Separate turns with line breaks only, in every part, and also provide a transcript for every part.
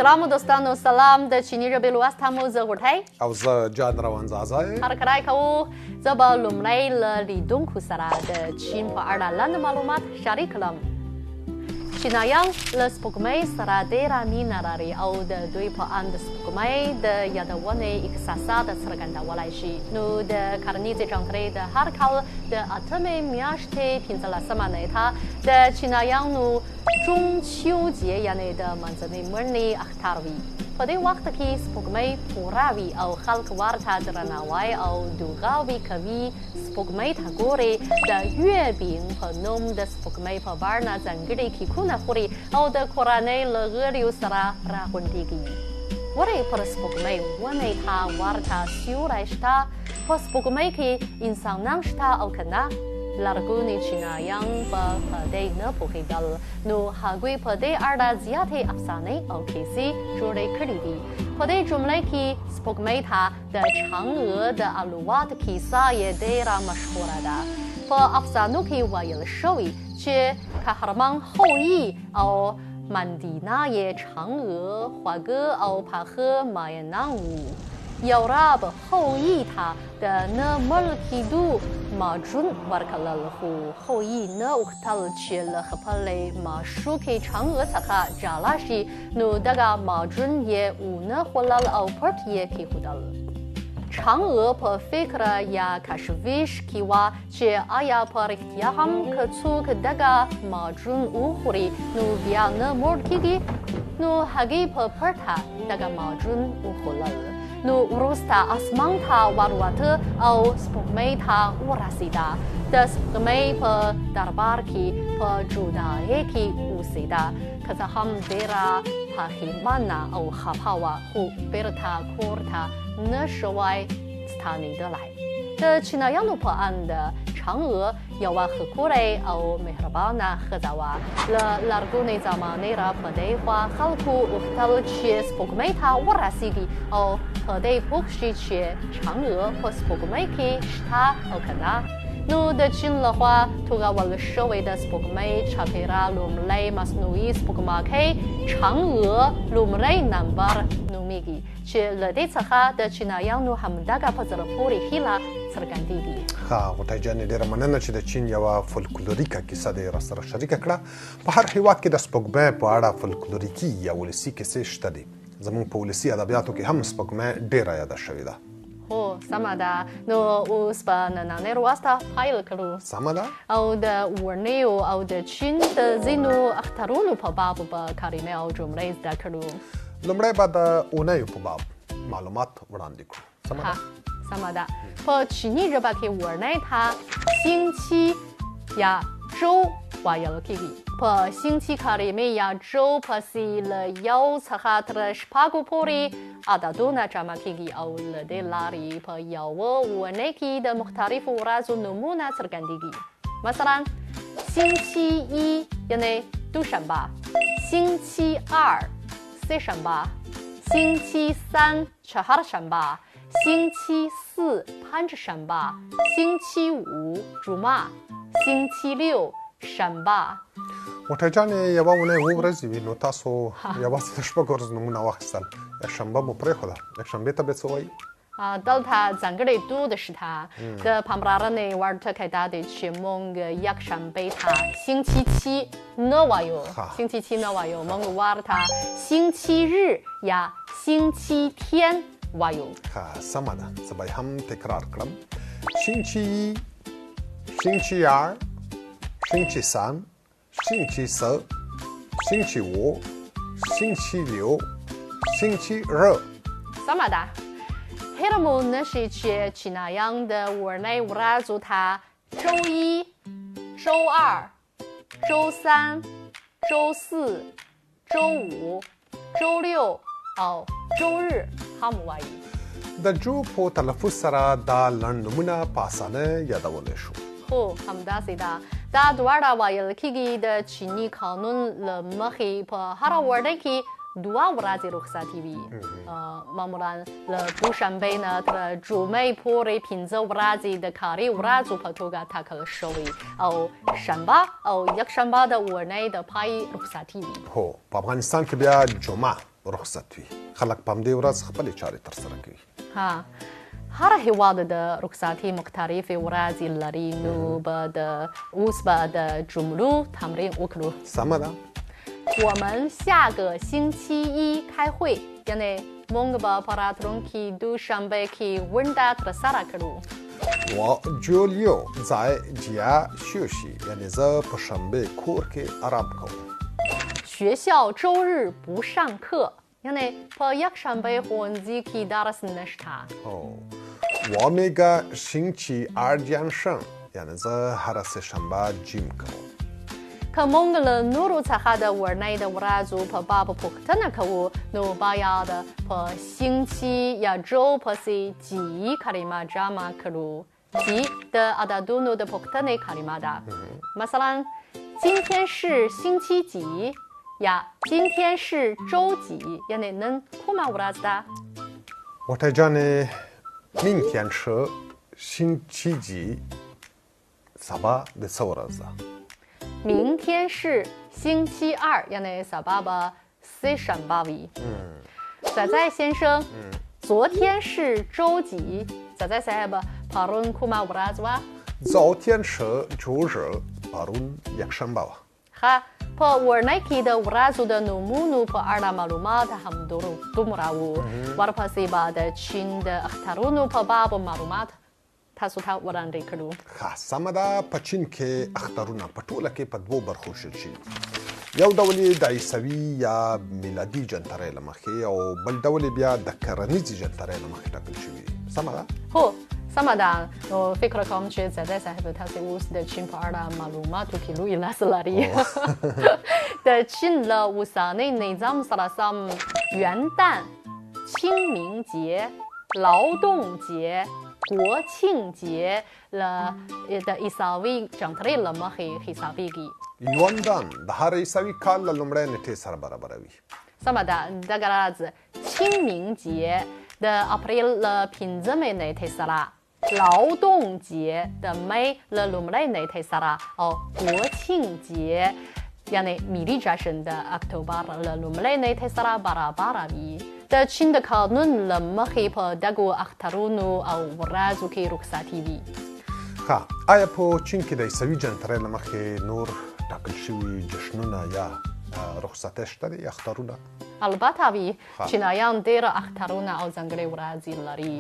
محترمو دوستانو سلام، د چیني ژبې لوست هم زه غوټۍ
او زه جان روان ځاځی
هرکلی کوو. زه به لومړی له لیدونکو سره د چین په اړه لنډ معلومات شریک کړم. چینایان له سپوږمۍ سره ډېره مینه لري او د دوی په اند سپوږمۍ د یادونې احساسات څرګندولای شي. نو د کرنیزې جنترې د هر کال د اتمې میاشتې 15مه نېټه د چینایانو 中秋节یعنې د منځنۍ مني اختر وي. په دې وخت کې سپوږمۍ پوره وي او خلک ورته درناوی او دعاوې کوي. سپوږمۍ ته ګوري، د 月饼په نوم د سپوږمۍ په بڼه ځانګړي کیکونه خوري او د کورنۍ له غړیو سره راغونډېږي. ولې پر سپوږمۍ ونې ته ورته سیوری شته؟ په سپوږمۍ کې انسانان شته او که نه؟ لرغوني چینایان به په دې نه پوهېدل، نو هغوی په دې اړه زیاتې افسانې او کیسې جوړې کړې دي. په دې جمله کې سپوږمۍ ته د چانګه د الوت کیسه یې ډېره مشهوره ده. په افسانو کې ویل شوي چې قهرمان هویي او مندینا یې چانګه خواږه او پاخه ماینان وو. یو رب هویي ته د نه مړ کېدو معجون ورکړل، خو هویي نه غوښتل چې له خپلې معشوقې چانګه څخه جلا شي، نو دغه معجون یې ونه خوړل او پټ یې کېښودل. چانګه په فکر یا کشویش کې وه چې آیا په رښتیا هم که څوک دغه معجون وخوري نو بیا نه مړ کېږي؟ نو هغې په پټه دغه معجون وخوړل. نو وروسته اسمان ته وروته او سپوږمۍ ته ورسېده. د سپوږمۍ په دربار کې په جدایۍ کې اوسېده. که څه هم ډېره پښېمانه او خفه وه، خو بیرته کور ته نه شوای ستنېدلی. د چینایانو په اند چانګه یوه ښکلې او مهربانه ښځه وه. له لرغونې زمانې را په دې خوا خلکو غوښتل چې سپوږمۍ ته ورسېږي او په دې پوه شي چې چانګه په سپوږمۍ کې شته او که نه. نو د چین لخوا توغول شوې د سپوږمۍ چاپېره لومړۍ مصنوعي سپوږمکۍ چانګه لومړی نمبر نومېږي، چې له دې څخه د چینایانو همدغه په زړه پورې هیله څرګندېږي.
ښه غوټۍ جانې، ډېره مننه چې د چین یوه فولکلوریکه کیسه دې راسره شریکه کړه. په هر هیواد کې د سپوږمۍ په اړه فولکلوریکي یا ولسي کیسې شته دي. زموږ په ولسي ادبیاتو کې هم سپوږمۍ ډېره یاده شوې ده.
هو سمه ده. نو اوس به نننۍ لوست پیل کړو.
سمه ده.
او د اونیو او د چین د ځینو اخترونو په باب به کلمې او جملې زده کړو.
لومړی به د اونیو په باب معلومات وړاندې کړو. سمه ده؟
سمه ده. په چیني ژبه کې اونۍ ته 星期یا 周 ویل کېږي. په 星期 کلمې یا 周 پسې له یو څخه تر شپږو پورې عددونه جمع کېږي او له دې لارې په یوه اونۍ کې د مختلفو ورځو نومونه څرګندېږي. مثلا 星期一یعنې دوشنبه، 星期二 سه شنبه، 星期三 چهارشنبه، 星期四 پنجشنبه، 星期五 جمعه، 星期六 شنبه.
غوټۍ جانې، یوه اونۍ اووه ورځې وي، نو تاسو یوازې د شپږو ورځو نومونه واخیستل، یکشنبه مو پرېښوده. یکشنبې ته بیا څه وایي؟
دلته ځانګړی دود شته. د پاملرنې وړ ټکی دا دی چې موږ یکشنبې ته 星期七 نه وایو، 星期七 نه وایو، موږ ورته 星期日 یا 星期天 وایو.
ښه سمه ده، زه به یې هم تکرار کړم. 星期一、星期二、星期三、星期四、星期五、星期六、星期日。
سمه ده. هېره مو نه شي چې چینایان د اونۍ ورځو ته 周一、周二、周三、周四、周五、周六او 周日 هم وایي.
د جو په تلفظ سره دا لنډ نومونه په اسانۍ یادولی شو.
هو همداسې ده. دا دواړه ویل کېږي. د چیني قانون له مخې په هره اونۍ کې دوه ورځې رخصتي وي. معمولا له دوشنبې نه تر جمعې پورې 5 ورځې د کاري ورځو په توګه ټاکل شوې او شنبه او یکشنبه د اونۍ د پای رخصتي وي.
هو، په افغانستان کې بیا جمعه رخصت وي. خلک په همدې ورځ خپلې چارې ترسره کوي.
ها، هر هیواد د رخصتي مختلفې ورځې لري، نو به د اوس به د جملو تمرین وکړو.
سمه ده.
我们下个星期一开会، یعنې موږ به په راتلونکي دوشنبه کې غونډه ترسره کړو.
我周六在家休息، یعنې زه په شنبه کور کې آرام کوم.
学校周日不上课، یعنې په یکشنبه ښوونځي کې درس نشته.
هو، 我每个星期二健身، یعنې زه هره سه شنبه جیم کوم.
که موږ له نورو څخه د ورنۍ د ورځو په باب پوښتنه کوو، نو باید په 星期 یا 周 پسې 几 کلمه جمع کړو. 几 د عددونو د پوښتنې کلمه ده. مثلا 今天是星期几 یا 今天是周几، یعنې نن کومه ورځ ده.
غوټۍ جانې، 明天是星期几؟ سبا د څه ورځ ده؟
明天是星期二، یعنې سبا به سه شنبه وي. 仔仔先生，昨天是周几؟ 仔仔صاحب پرون کومه ورځ وه؟
昨天是周日، پرون یکشنبه وه.
ښه، په ورنۍ کې د ورځو د نومونو په اړه معلومات هم دومره وو. ورپسې به د چین د اخترونو په باب معلومات تاسو ته وړاندې کړو.
ښه، سمه ده. په چین کې اخترونه په ټوله کې په دوو برخو ویشل شوي. یو ډول یې د عیسوي یا میلادي جنترۍ له مخې او بل ډول یې بیا د کرنیزې جنترۍ له مخې ټاکل شوي دي. سمه ده؟
هو، سمه ده. نو فکر کوم چې ځاځی صاحب تاسې اوس د چین په اړه معلوماتو کې لوی لاس لري. د چین له اوسنۍ نظام سره سم 元旦、清明节、劳动节、国庆节له د عیسوي جنترۍ له مخې حسابېږي.
元旦 د هر عیسوي کال له لومړۍ نېټې سره برابروي.
سمه ده. دغه راز 清明节 د اپریل له پنځمې نېټې سره، 劳动节 د مې له لومړۍ نېټې سره او 国庆节 یعنې ملي جشن د اکتوبر له لومړۍ نېټې سره برابره وي. د چین د قانون له مخې په دغو اخترونو او ورځو کې رخصتي وي.
ښه، آیا په چین کې د عیسوي جنترۍ له مخې نور ټاکل شوي جشنونه یا رخصتۍ شته دي، اخترونه؟
البته وي. چینایان ډېر اخترونه او ځانګړې ورځې لري.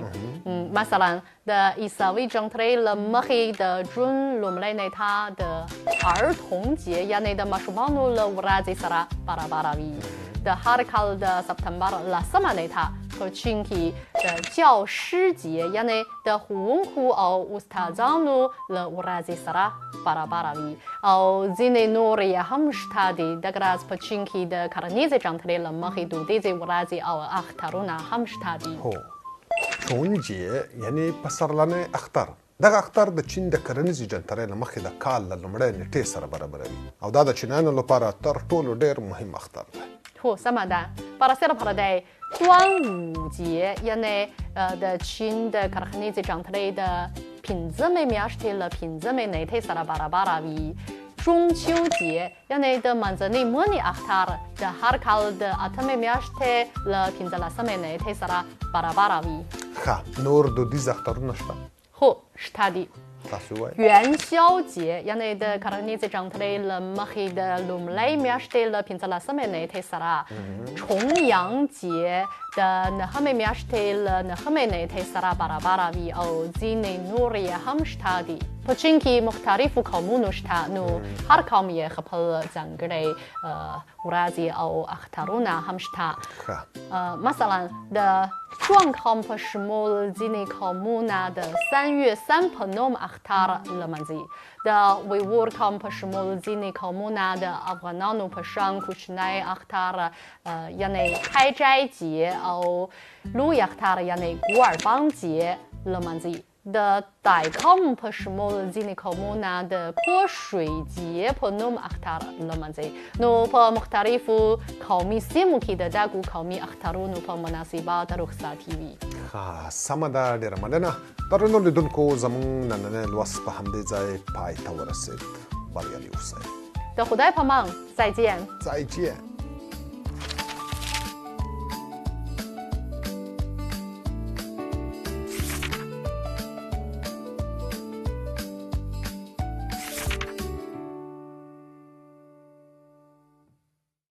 مثلا د عیسوي جنترۍ له مخې د جون لومړۍ نېټه د 儿童节، یعنې د ماشومانو له ورځې سره برابره وي. د هر کال د سپتمبر لسمه نېټه په چین کې د 教师节، یعنې د ښوونکو او استادانو له ورځې سره برابره وي او ځینې نور یې هم شته دي. دغه راز په چین کې د کرنیزې جنترۍ له مخې دودیزې ورځې او اخترونه هم شته دي.
هو، 春节 یعنې پسرلنی اختر. دغه اختر د چین د کرنیزې جنترۍ له مخې د کال له لومړۍ نېټې سره برابروي او دا د چینایانو لپاره تر ټولو ډېر مهم اختر دی.
هو، سمه ده. برسېره پر دې 端午节، یعنې د چین د کرنیزې جنترۍ د پنځمې میاشتې له پنځمې نېټې سره برابره وي. 中秋节، یعنې د منځنۍ مني اختر د هر کال د اتمې میاشتې له پنځلسمې نېټې سره برابره وي.
ښه، نور دودیز اخترونه شته؟
هو، شته دي.
تاسو ووایئ.
元宵节، یعنې د کرنیزې جنترۍ له مخې د لومړۍ میاشتې له پنځلسمې نېټې سره، 重阳节 د نهمې میاشتې له نهمې نېټې سره برابره وي او ځینې نور یې هم شته دي. په چین کې مختلفو قومونو شته، نو هر قوم یې خپل ځانګړی ورځې او اخترونه هم شته. مثلا د چوان قوم په شمول ځینې قومونه د 3月3 په نوم اختر لمانځي. د ویور قوم په شمول ځینې قومونه د افغانانو په شان کوچنی اختر، یعنې 开斋节 او لوی اختر یعنې 古尔邦节 لمانځي. د دای قوم په شمول ځینې قومونه د 泼水节 په نوم اختر لمانځي. نو په مختلفو قومي سیمو کې د دغو قومي اخترونو په مناسبت رخصتي وي.
ښه، سمه ده، ډېره مننه. درنو لیدونکو، زموږ نننی لوست په همدې ځای پای ته ورسېد. بریالي اوسئ.
د خدای په امان. 再见.
再见.